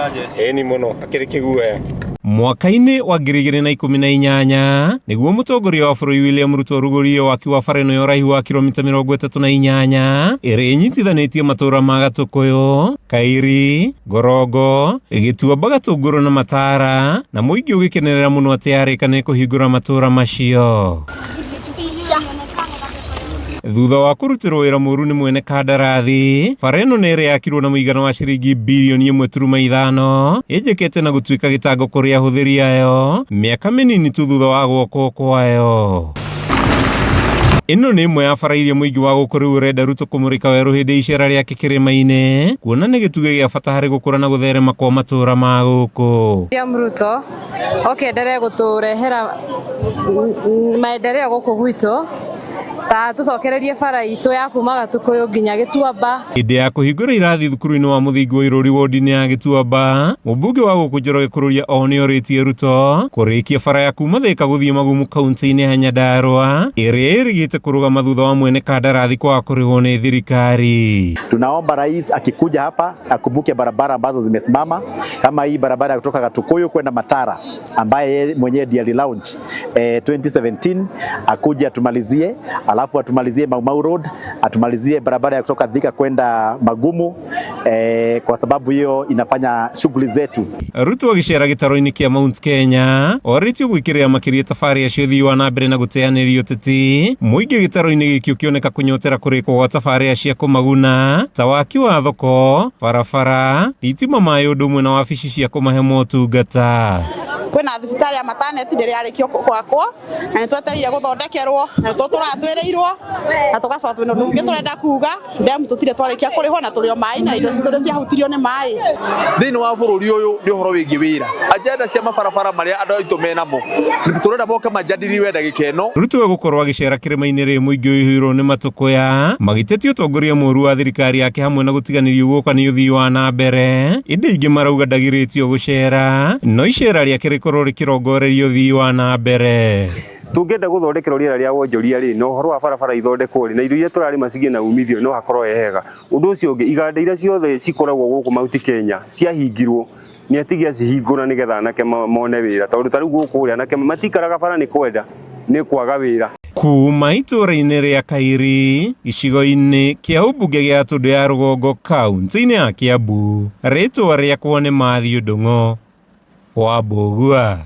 wa jeshi. Ĩni mũno, akĩrĩ kĩguoya. Mwaka-inĩ wa 2018 nĩguo mũtongoria wa bũrũri William Ruto arugũririe waki wa bara ĩno ya ũraihu wa kilomita 38 ĩrĩa ĩnyitithanĩtie matũũra ma Gatũkũyũ, Kairi, Ngorongo, Gĩtuamba, Gatũngũrũ na Matara, na mũingĩ ũgĩkenerera mũno atĩ yarĩka nĩ kũhingũra matũũra macio. Thutha wa kũrutĩrwo wĩra mũru nĩ mwene kandarathi, bara ĩno nĩ ĩrĩa yakirwo na mũigana wa ciringi birioni 1.5 ĩnjĩkĩte na gũtuĩka gĩtango kũrĩ ahũthĩri ayo mĩaka mĩnini tu thutha wa gwakwo kwayo. Ĩno nĩ ĩmwe ya bara iria mũingĩ wa gũkũ rĩu ũrenda Ruto kũmũrĩka werũ hĩndĩ ya icera rĩake kĩrĩma-inĩ, kuona nĩ gĩtugĩ gĩa bata harĩ gũkũra na gũtherema kwa matũũra ma gũkũ. William Ruto oke endelee gũtũrehera maendeleo gũkũ gwitũ, ta tũcokererie bara itũ ya kuma Gatukuyu nginya Gĩtuamba. Hĩndĩ ya kũhingũra irathi thukuru-inĩ wa mũthingi wa Irũri wodi-inĩ ya Gĩtuamba, mũmbunge wa gũkũ Njoroge Kururia o nĩ orĩtie Ruto kũrĩkia bara ya kuma Thika gũthiĩ Magumu kaunti-inĩ ya Nyandarua ĩrĩa ĩrĩgĩte kũrũgama thutha wa mwene kandarathi kwaga kũrĩhwo nĩ thirikari. Tunaomba rais akikuja hapa akumbuke barabara ambazo zimesimama kama hii barabara ya kutoka Gatukuyu kwenda Matara ambaye yeye mwenyewe ndiye alilaunch 2017, akuje atumalizie, alafu atumalizie Mau Mau Road, atumalizie barabara ya kutoka Thika kwenda Magumu kwa sababu hiyo inafanya shughuli zetu. Ruto agĩcera gĩtaro-inĩ kĩa Mount Kenya orĩtio gwĩkĩrĩra makĩria tabarĩra cia ũthii wa na mbere na gũteanĩria ũteti, mũingĩ gĩtaro-inĩ gĩkĩ ũkĩoneka kũnyotera kũrĩkwo gwa tabarĩra cia kũmaguna ta waki wa thoko, barabara, thitima, maĩ ũndũ ũmwe na wabici cia kũmahe motungata. Kwĩna thibitarĩ ya maternity ndĩrĩ yarĩkio gwakwo na nĩ twetereire gũthondekerwo na nĩ tũtũraga twĩrĩirwo na tũgacoka twĩna ũndũ ũngĩ tũrenda kuga ndemu tũtirĩ twarĩkia kũrĩhwo na tũrĩ o maĩ na indo citũ nĩ ciahutirio nĩ maĩ. Thĩinĩ wa bũrũri ũyũ nĩ ũhoro wĩgiĩ wĩra, agenda cia mabarabara marĩa andũ aitũ menamo tũrenda moke majadiliwe na gĩkeno. Ruto egũkorwo agĩcera kĩrĩma-inĩ rĩ mũingĩ ũihũirwo nĩ matũkũya magĩtetia ũtongoria mũũru wa thirikari yake hamwe na gũtiganĩrio guoka nĩ ũthii wa na mbere, ĩndĩ aingĩ marauga ndagirĩtio gũcera no icera rĩake rĩkorwo rĩkĩrongoreria ũthii wa na mbere. Tũngĩenda gũthondekerwo rĩera rĩa wonjoria rĩ, na ũhoro wa barabara ithondekwo rĩ, na indo iria tũrarĩma cigĩe na umithio, no hakorwo he hega. Ũndũ ũcio ũngĩ, iganda iria ciothe cikoragwo gũkũ Mount Kenya ciahingirwo, nĩ atige acihingũra nĩgetha anake mone wĩra, tondũ ta rĩu gũkũ rĩ, anake matikaraga bara nĩ kwenda, nĩ kwaga wĩra. Kuma itũũra-inĩ rĩa Kairi gĩcigo-inĩ kĩa ũmbunge gĩa Tũndũ ya Rũgongo kaunti-inĩ ya Kiambu, rĩtwa rĩakwa nĩ Matthew Ndung'o wa Mbũgua.